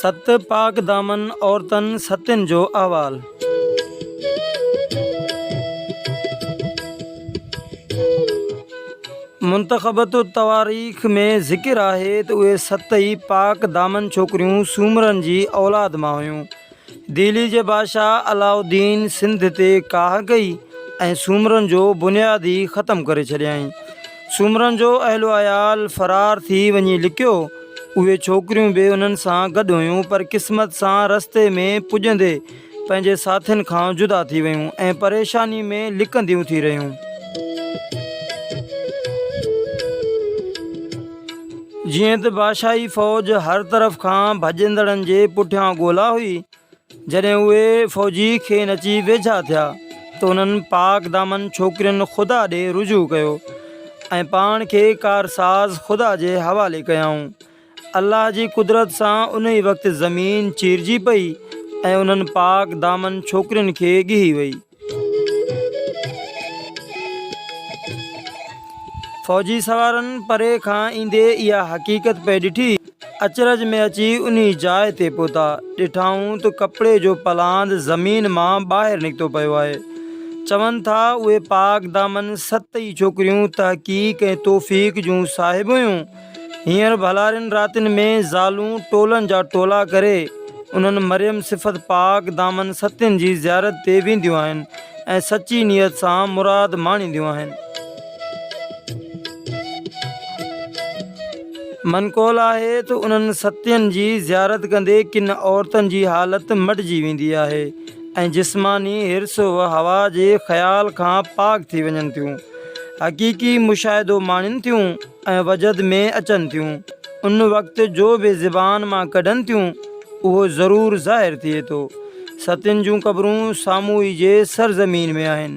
ست پاڪ دامن عورتن ستين جو احوال. منتخبة التواريخ ۾ ذڪر آهي ته اهي ست ئي پاڪ دامن ڇوڪريون سومرن جي اولاد مان هيون. دهلي جي بادشاهه علاؤالدين سنڌ تي ڪاهه ڪئي ۽ سومرن جو بنياد ئي ختم ڪري ڇڏيائين. سومرن جو اهل و عيال فرار ٿي وڃي لڪيو. اهي ڇوڪريون به انهن سان گڏ هيون پر قسمت سان رستي ۾ پڄندي پنهنجي ساٿين کان جدا ٿي ويون ۽ پريشاني ۾ لڪنديون ٿي رهيون. جيئن ته بادشاهي فوج هر طرف کان ڀڄندڙن جي پٺيان ڳولا هئي، جڏهن اهي فوجي کين اچي ويجها ٿيا ته انهن پاڪ دامن ڇوڪرين خدا ڏي رجوع ڪيو ۽ پاڻ کي ڪارساز خدا جي حوالي ڪيائون. الله جي قدرت سان انهي وقت زمين چيرجي پئي ۽ انهن پاڪ دامن ڇوڪرين کي ڳهي وئي. فوجي سوارن پري کان ايندي اها حقيقت پئي ڏٺي. اچرج ۾ اچي انهي جاء تي پهتا. ڏٺائون ته ڪپڙي جو پلاند زمين مان ٻاهر نڪتو پيو آهي. چون ٿا اهي پاڪ دامن ست ئي ڇوڪريون تحقيق ۽ توفيق جون صاحب هيون. هينئر ڀلارين راتين ۾ زالون ٽولن جا ٽولا ڪري انهن مريم صفت پاڪ دامن ستين جي زيارت تي وينديون آهن ۽ سچي نيت سان مراد ماڻينديون آهن. منقول آهي ته انهن ستين جي زيارت ڪندي ڪن عورتن جي حالت مٽجي ويندي آهي ۽ جسماني حرص و هوا جي خيال کان پاڪ ٿي وڃن ٿيون. حقيقي مشاهدو ماڻين ٿيون. ۽ وجد ۾ اچن ٿيون، ان وقت جو به زبان مان ڪڍن ٿيون، اهو ضرور ظاهر ٿئي ٿو. ستين جون قبرون ساموئي جي سرزمين ۾ آهن.